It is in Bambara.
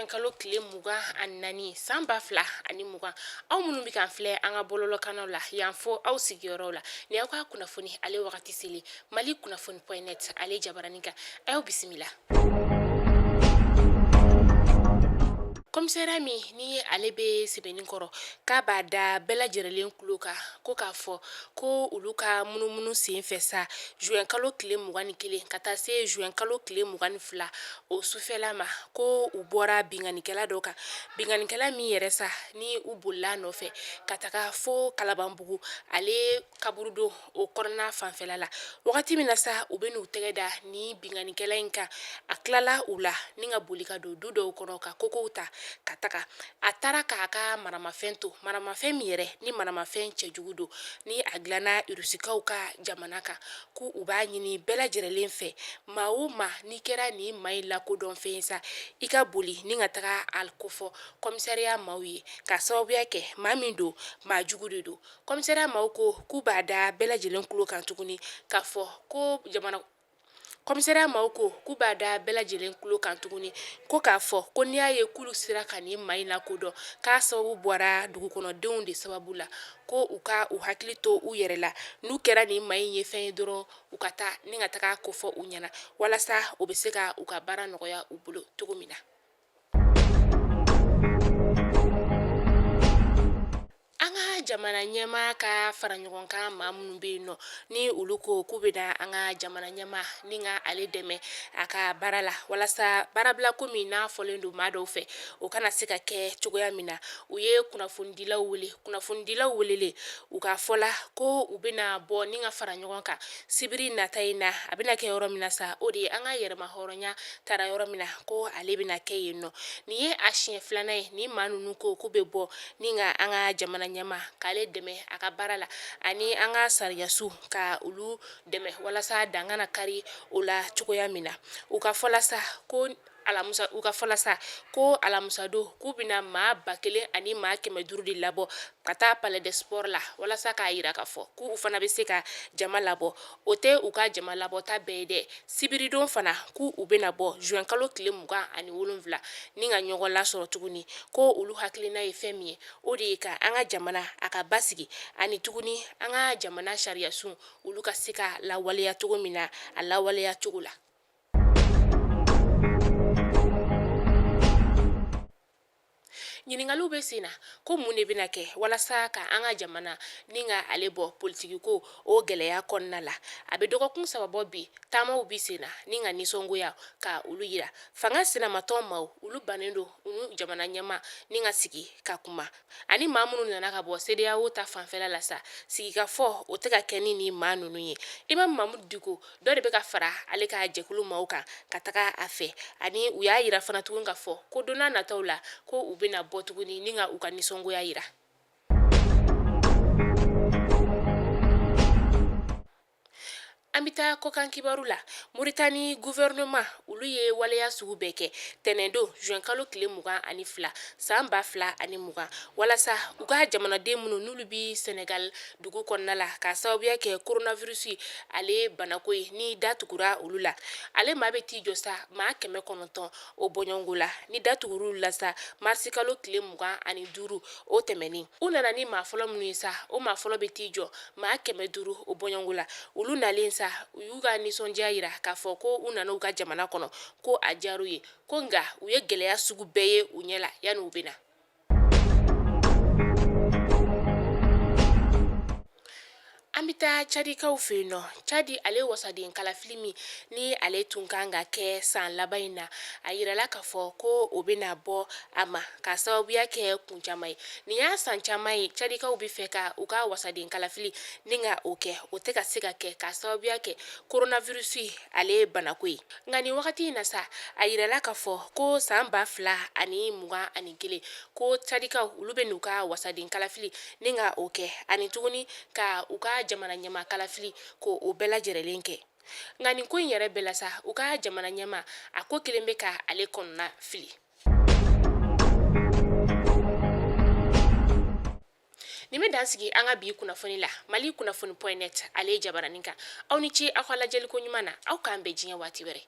juin kalo tile 24 san 2020. Aw minnu bɛ k'an filɛ an ka bɔlɔlɔkannaw la yan fo aw sigiyɔrɔw la, nin y'aw ka kunnafoni ale wagati selen Mali kunnafoni point net ale jabaranin kan. A y'aw bisimila. Komisariya min ni ale bɛ Sebeninkɔrɔ, k'a b'a da bɛɛ lajɛlen tulo kan ko k'a fɔ ko olu ka munumunu sen fɛ sa juin kalo tile 21 ka taa se juin kalo tile 22 o sufɛla ma, ko u bɔra binkannikɛla dɔ kan, binkannikɛla min yɛrɛ sa ni u bolila nɔfɛ ka taga fo Kalabanbugu ale kaburudo o kɔnɔna fanfɛla la. Wagati min na sa u bɛ n'u tɛgɛ da ni binkannikɛla in kan, a tilala u la ni ka boli ka don du dɔw kɔnɔ ka kokow ta ka taga. A taara k'a ka maramafɛn to, maramafɛn min yɛrɛ ni maramafɛn cɛjugu don, ni a dilanna Irusikaw ka jamana kan. Ko u b'a ɲini bɛɛ lajɛlen fɛ, maa o maa n'i kɛra nin maa in lakodɔnfɛn ye sa, i ka boli ni ka taga a kofɔ komisariya maaw ye, k'a sababuya kɛ maa min don, maa jugu de don. Komisariya maaw ko k'u b'a da bɛɛ lajɛlen tulo kan tuguni k'a fɔ ko jamana komisariya maaw ko k'u b'a da bɛɛ lajɛlen tulo kan tuguni ko k'a fɔ ko n'i y'a ye k'olu sera ka nin maa in lakodɔn, k'a sababu bɔra dugukɔnɔdenw de sababu la, ko u ka u hakili to u yɛrɛ la, n'u kɛra nin maa in ye fɛn ye dɔrɔn, u ka taa ni ka taga kofɔ u ɲɛna walasa u bɛ se ka u ka baara nɔgɔya u bolo cogo min na. An ka jamana ɲɛmaa ka fara ɲɔgɔn kan, maa minnu bɛ yen nɔ ni olu ko k'u bɛ na an ka jamana ɲɛmaa ni ka ale dɛmɛ a ka baara la, walasa baarabila ko min n'a fɔlen don maa dɔw fɛ, o kana se ka kɛ cogoya min na, u ye kunnafonidilaw wele. Kunnafonidilaw welelen, u ka fɔ la ko u bɛna bɔ ni ka fara ɲɔgɔn kan sibiri nata in na. A bɛna kɛ yɔrɔ min na sa, o de ye an ka yɛrɛmahɔrɔnya taara yɔrɔ min na, ko ale bɛna kɛ yen nɔ. Nin ye a siɲɛ filanan ye ni maa ninnu ko k'u bɛ bɔ ni ka an ka jamana ɲɛmaa k'ale dɛmɛ a ka baara la, ani an ka sariyasun ka olu dɛmɛ walasa dan kana kari o la cogoya min na. U ka fɔ la sa ko alamisa u ka fɔ la sa ko alamisadon k'u bɛna maa 1500 de labɔ ka taa palais des sports la, walasa k'a yira k'a fɔ k'u fana bɛ se ka jama labɔ. O tɛ u ka jama labɔta bɛɛ ye dɛ. Sibiridon fana k'u bɛna bɔ juin kalo tile 27 ni ka ɲɔgɔn lasɔrɔ tuguni, ko olu hakilina ye fɛn min ye, o de ye ka an ka jamana a ka basigi, ani tuguni an ka jamana sariyasun olu ka se ka lawaleya cogo min na, a lawaleya cogo la. Ɲininkaliw bɛ sen na ko mun de bɛna kɛ walasa ka an ka jamana ni ka ale bɔ politiki ko o gɛlɛya kɔnɔna la. A bɛ dɔgɔkun 3 bɔ bi, taamaw bɛ sen na ni ka nisɔngoya ka olu yira. Fanga sinamatɔn maaw, olu bannen don u ni jamana ɲɛmaa ni ka sigi ka kuma, ani maa minnu nana ka bɔ CEDEAO ta fanfɛla la sa, sigikafɔ o tɛ ka kɛ ni nin maa ninnu ye. Imam Mamudu Diko dɔ de bɛ ka fara ale ka jɛkulu maaw kan ka taga a fɛ, ani u y'a yira fana tuguni k'a fɔ ko don nataw la ko u bɛna bɔ tuguni ni ka u ka nisɔngoya yira. An bɛ taa kɔkan kibaru la. Moritani gouvernement, olu ye waleya sugu bɛɛ kɛ tɛnɛndon juin kalo tile 22 san 2020, walasa u ka jamanaden minnu n'olu bɛ Senegal dugu kɔnɔna la, k'a sababuya kɛ coronavirus ale banako ye ni da tugura olu la. Ale maa bɛ t'i jɔ sa maa 900 o bɔɲɔgɔnko la ni da tugura olu la sa marisi kalo tile 25 o tɛmɛnen. U nana ni maa fɔlɔ minnu ye sa, o maa fɔlɔ bɛ t'i jɔ maa 500 o bɔɲɔgɔnko la. Olu nalen sa, u y'u ka nisɔndiya yira k'a fɔ ko u nana u ka jamana kɔnɔ, ko a diyar'u ye, ko nka u ye gɛlɛya sugu bɛɛ ye u ɲɛ la yanni u bɛ na. An bɛ taa Cadikaw fɛ yen nɔ. Cadi ale wasaden kalafili min ni ale tun kan ka kɛ san laban in na, a yirala k'a fɔ ko o bɛna bɔ a ma k'a sababuya kɛ kun caman ye. Nin y'a san caman ye Cadikaw bɛ fɛ ka u ka wasaden kalafili ni ka o kɛ, o tɛ ka se ka kɛ k'a sababuya kɛ coronavirus ale banako ye. Nka nin wagati in na sa, a yirala k'a fɔ ko san 2021 ko Cadikaw olu bɛ n'u ka wasaden kalafili ni ka o kɛ, ani tuguni ka u ka jamana ɲɛmaa kalafili ko o bɛɛ lajɛrɛlen kɛ. Nka nin ko in yɛrɛ bɛɛ la sa, u ka jamana ɲɛmaa a ko kelen bɛ ka ale kɔnɔna fili. Nin bɛ dan sigi an ka bi kunnafoni la Mali kunnafoni point net ale jabaranin kan. Aw ni ce aw ka lajɛliko ɲuman na. Aw k'an bɛn diɲɛ waati wɛrɛ.